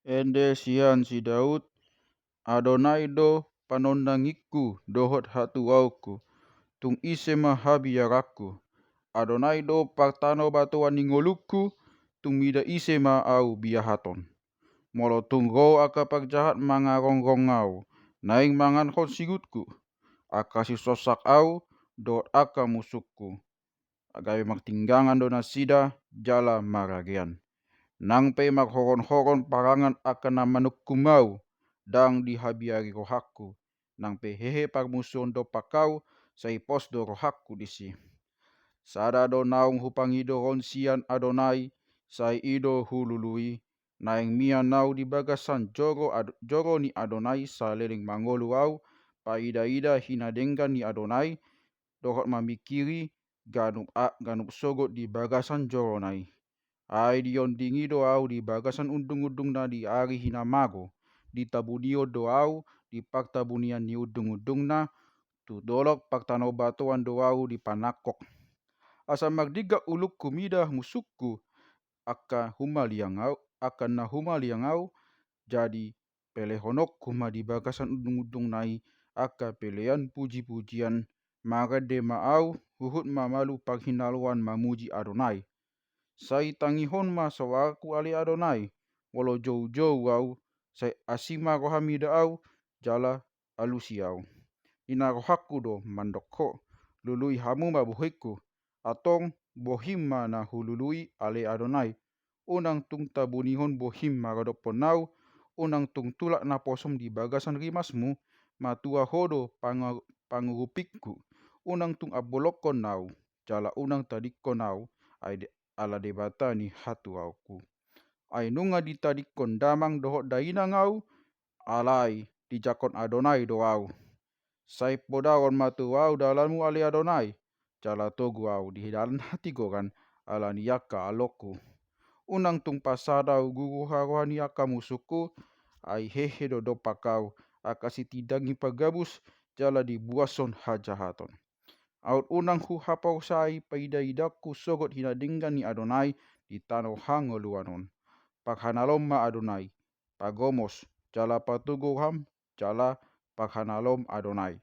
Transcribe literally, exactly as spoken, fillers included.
Ende sian si Daud. Adonai do panondangingku dohot hatuaonku, tung ise ma habiaranku? Adonai do partanobatoan ni ngolungku, tung mida ise ma ahu biahaton? Molo tung ro angka parjahat mangarongrong ahu, naeng manganhon sigutku, angka sisosak ahu dohot angka musungku, gabe martinggangan do nasida jala maragean. Nang pe marhoronhoron parangan angka na manungkum ahu, ndang dihabiari rohangku. Nang pe hehe parmusuon dompak ahu, sai pos do rohangku disi. Sada do naung hupangido ron sian Adonai, sai i do hulului. Naeng mian ahu di bagasan joro, joro ni Adonai saleleng mangolu ahu, paidaida hinadenggan ni Adonai, dohot mamingkiri ganup, ganup sogot di bagasan jorona i. Ai diondingi do ahu di bagasan undungundungna di ari hinamago. Ditabunion do ahu di partabunian ni undungundungna, tu dolok partanobatoan do ahu dipanangkok. Asa mardinggan ulungku mida musungku, angka humaliang ahu, angka na humaliang ahu, jadi pelehononku ma di bagasan undungundungna i angka pelean pujipujian. Marende ma ahu, huhut ma malu parhinaloan mamuji Adonai. Sai tangihon ma soarku ale Adonai, molo joujou ahu, sai asi ma roham mida ahu, jala alusi ahu. Ninna rohangku do mandok ho, lului hamu ma bohingku. Antong bohim ma na hulului ale Adonai. Unang tung tabunihon bohim maradophon ahu, unang tung tulak naposom di bagasan rimasmu. Matua ho do panga-, pangurupingku. Unang tung ambolongkon ahu, jala unang tadingkon ahu, ai de-, ala Debata ni hatuaonku. Ai nunga ditadingkon damang dohot dainang ahu, alai dijangkon Adonai do ahu. Sai podaon ma tu ahu dalanmu ale Adonai, jala togu ahu di dalan hatigoran ala ni angka alongku. Unang tung pasada ahu gugu haroha ni angka musungku, ai hehe do dompak ahu, angka sitindangi pagabus jala dibuashon hajahaton. Aut unang huhaporsai paidaidangku sogot hinadenggan ni Adonai di tano hangoluan on. Parhanalom ma Adonai, pagomos, jala patogu roham, jala parhanalom Adonai.